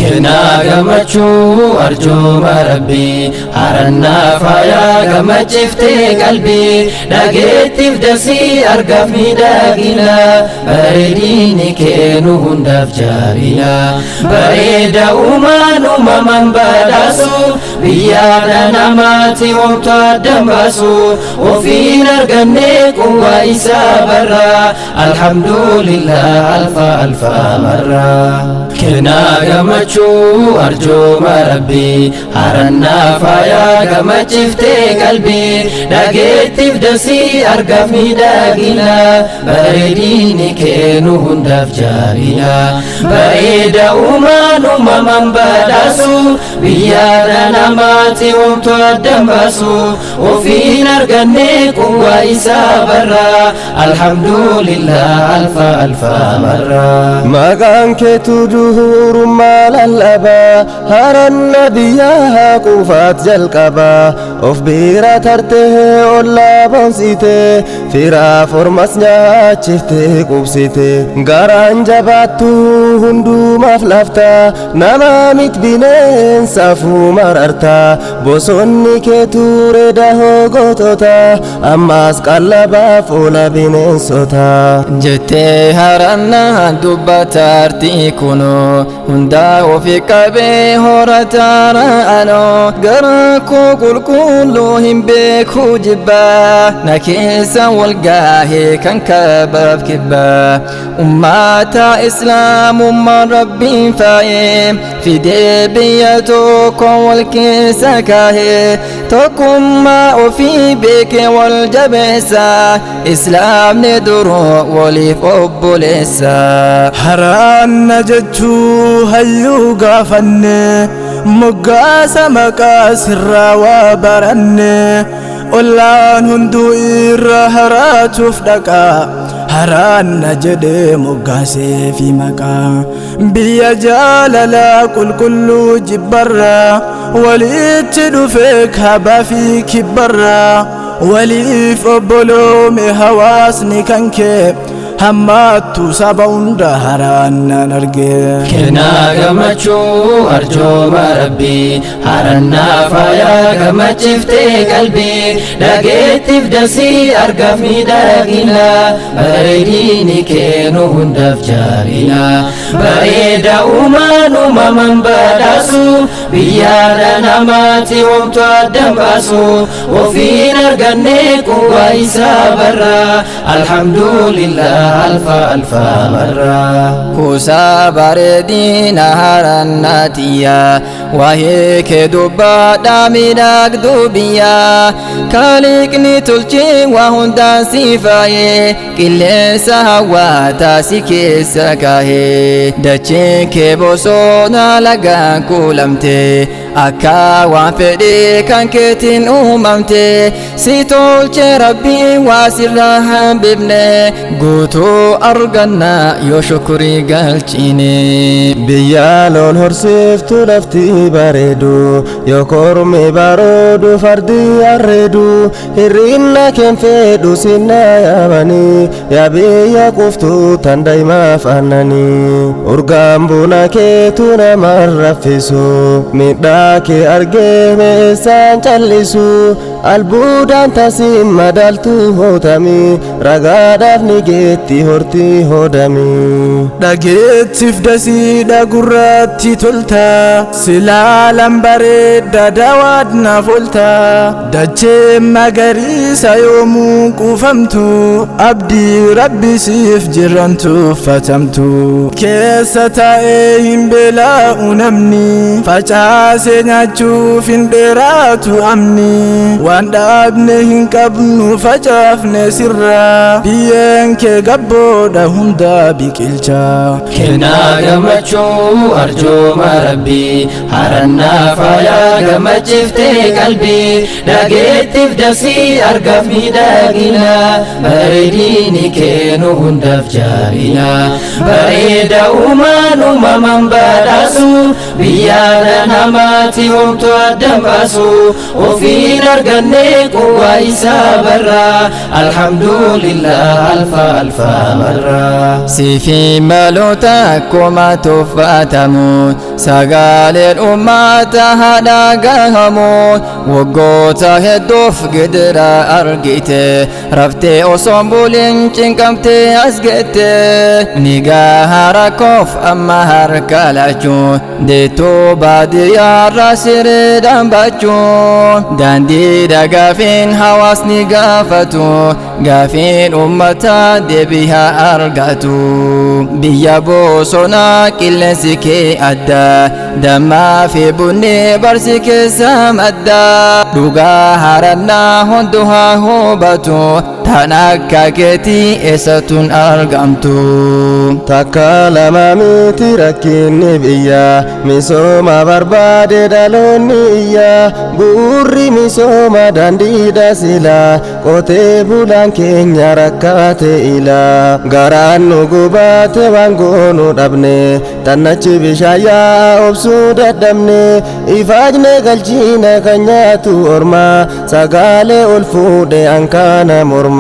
Kennaa gammachuu arjooma rabbii, harannaa faayaa gammachiiftee qalbii, dhageettiif dasii argaaf miidhagina, bareedini kennu hundaaf jabina. Bareeda uumaan uumamaan badhaasu, biyyaadha namaatti homtu addan baasu, ofiin arganne quwwaa isaa barra, alhamdulillah alfa alfa marra. Kennaa gammachuu arjooma rabbii, harannaa faayaa gammachiiftee qalbii, dhageettiif dasii argaaf miidhagina, bareedini kennu hundaaf jabina. Bareeda uumaan uumamaan badhaasu, biyyaadha namaatti homtu addan baasu, ofiin arganne quwwaa isaa barra, alhamdulillah alfa alfa marra. Maqaan keetu duhurummaa lallabaa, haranna biyyaa quufaat jalqabaa, of bira tartee ollaa boonsite, firaaf ormas nyaachiftee qubsite, garaan jabaattu hundumaaf lafta, nama mit bineensaafuu mararta, bosonni keetu reeda hoogotota, ammaas qallabaaf oola bineensota. Jettee harannaa dubbataartii kunoo hundaa ofi qabee horataara gara koo qulqulluu hin beekuu jibbaa, na keessa wal gaahee kan kabaaf kibbaa, ummata islaamummaan rabbiin faayee fidee biyya tokko wal keessa kaahee, tokkummaa ofii beekee wal jabeessa, islaamni duruu waliif obboleessa. Haraanna jechuu hayyuu gaafanne, moggaasa maqaa sirraa waa baranne, ollaan hunduu irra haraatuuf dhaqaa, haraanna jedhee moggaasee fi maqaa, biyya jaalalaa qulqulluu jibbarraa walitti dhufee kaabaa fi kibbarraa waliif obboloome hawaasni kan kee, hammaattu saba hunda haraannaan arge. Kennaa gammachuu arjooma rabbii, harannaa faayaa gammachiiftee qalbii, dhageettiif dasii argaaf miidhagina, bareedini kennu hundaaf jabina. Bareeda uumaan uumamaan badhaasu, biyyaadha namaatti homtu addan baasu, ofiin arganne quwwaa isaa barra, alhamdulillah alfa alfa marra. Kuusaa bareedina harannaatiyya, waa'ee kee dubbadhaa miidhagduu biyya, kaaliqni tolchee waa hundaan si faayee, qilleensa hawwataa si keessa kaahee, dacheen kee bosona lagaan kuulamte, akka waan fedhee kan keetiin uumamte, si tolche rabbiin waa sirraa hambifne, guutuu arganna yoo shukurii galchine. Biyya loon horsiiftu lafti bareedu, yoo kormi baroodu fardi arreedu, hir'inna keen fedhu sinna yaamanii, yaa biyya quftu tan daa'imaaf aannanii, urgaan buna keetu nama raffisu, miidhaa kee argee meessaan callisu, albuudaan tasiin madaaltu hootami, ragaadhaaf ni geetti hortii hoodami. Dhageettiif dasiidha gurratti tolta, silaalan bareedda dawaadnaaf oolta, dachee magariisa yoomuu quufamtu, abdii rabbi siif jiran tuffatamtu, keessa taa'ee hin beela'u namni, facaasee nyaachuuf hin dheeraatu amni, waan dhaabne hin qabnu facaafne sirra, biyyeen kee gabboodha hundaa biqilcha. Kennaa gammachuu arjooma rabbii, harannaa faayaa gammachiiftee qalbii, dhageettiif dasii argaaf miidhagina, bareedini kennu hundaaf jabina. Bareeda uumaan uumamaan badhaasu, biyyaadha namaatti namaati homtu addan baasu ofiin arganne quwwaa isaa barraa alhamdulillah alfa alfa marraa. Sifi maloota akkuma tuffatamu sagaleen ummata haadha gahamu waggoota hedduuf gidira argite raftee osoon bulin cinqamtee as geette ni gaha rakkoof amma harka lachuun deettuu baadiyyaarra sireedhaan bachuun daandii dhagaafiin hawaasni gaafatu gaafiin ummata deebii haa argatu biyya bosonaa qilleensi kee adda dammaa fi bunni barsi keessa madda dhugaa harannaa hundu haa hubatu tan akka keetii eessattuun argamtu. Takka lama miti rakkinni biyya misooma barbaade dhaloonni iyya bu'uurri misooma daandiidha sila qotee bulaan keenya rakkate ila garaan nu gubaate waan goonu dhabne tannachi bishaan yaa'a obsuu dadhabne ifaajne galchiina kan nyaatu orma sagaalee ol fuudhe ankaana morma.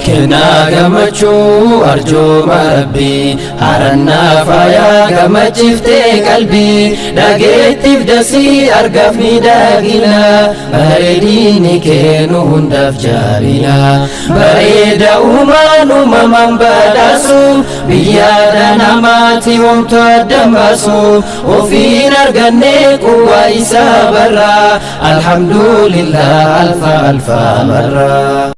Kennaa gammachuu arjooma rabbii harannaa faayaa gammachiiftee qalbii dhageettiif dasii argaaf miidhagina bareedini kennu hundaaf jaabina bareeda uumaan uumamaan badhaasu biyyaadha namaati homtu addan baasu ofiin arganne quwwaa isaa barraa alhamdulillah alfa alfa marraa.